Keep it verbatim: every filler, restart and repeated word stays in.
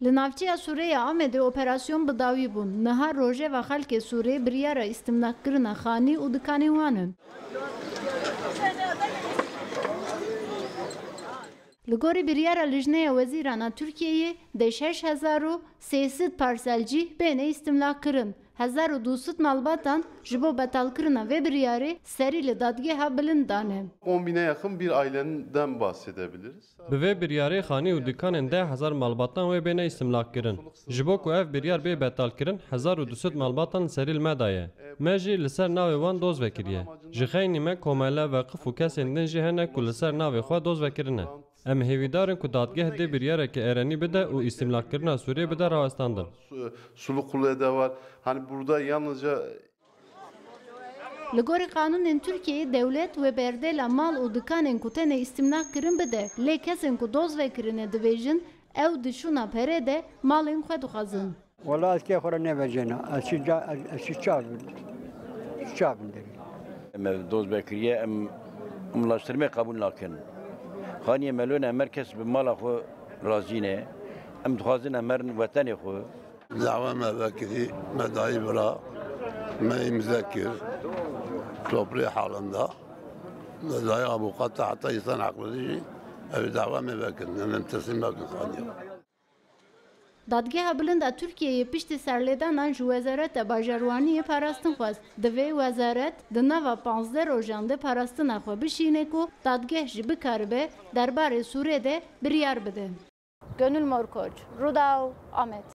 Li navçeya Sûrê ya Amedê operasyon bi dawî bûn. Niha rojeva xelkê Sûrê biryara îstimlaqkirina xanî û dikanên wan in. Li gorî biryara Lijneya Wezîran a Tirkiyeyê dê şeş hezar û sê sed parselcî bêne îstimlaqkirin. Hezar û du sed malbatan ji bo betalkirina vê biryarê serî li dadgeha bilind dane. On bine yakın bir aileden bahsedebiliriz. Bi vê biryarê xanî û dikanên deh hezar malbatan wê bêne îstimlaqkirin. Ji bo ku ev biryar bê betalkirin, hezar û du sed malbatan li serî li me daye. Me jî li ser navê wan doz vekiriye. Ji xeynî me komele, veqif û kesên din jî hene ku li ser navê xwe doz vekirine. Em hêvîdar in ku dadgeh dê biryareke erenî bide û îstimlaqkirina Sûriyê bide rawestandin. Su-, Sulu Kule de var. Hani burada yalnızca Li gorî qanûnên Tirkiyeyê dewlet wê berdêla mal û dikanên ku têne îstimlaq kirin bide, lê kesên ku doz vekirine dibêjin ew di şûna perê de malên xwe dixwazin. Wala ez kê xwe re nevecêna. Ez çi ca-, ez, ez çi çav, çav in derê. Em ev doz vekiriye, em, em laştirmê qebûl nakin. Xaniyê me lone, em her kes bi mala xwe razî ne. Em dixwazin em herin wetenê xwe. Dawa me vekirî, me dayî vira, me îmze kir, toprê halinde. Me dayî avûkata heta însan heqlidî jî, ew dawa me vekirin, em, em teslîm nakin xaniyê. Dadgeha Bilind a Tirkiyeyê piştî serlêdanan ji Wezareta Bajarwaniyê parastin xwest. Divê wezaret di nava panzdeh rojan de parastina xwe bişîne ku dadgeh jî bikaribe derbarê Sûrê de biryar bide. Gönül Morkoç, Rudaw, Amed.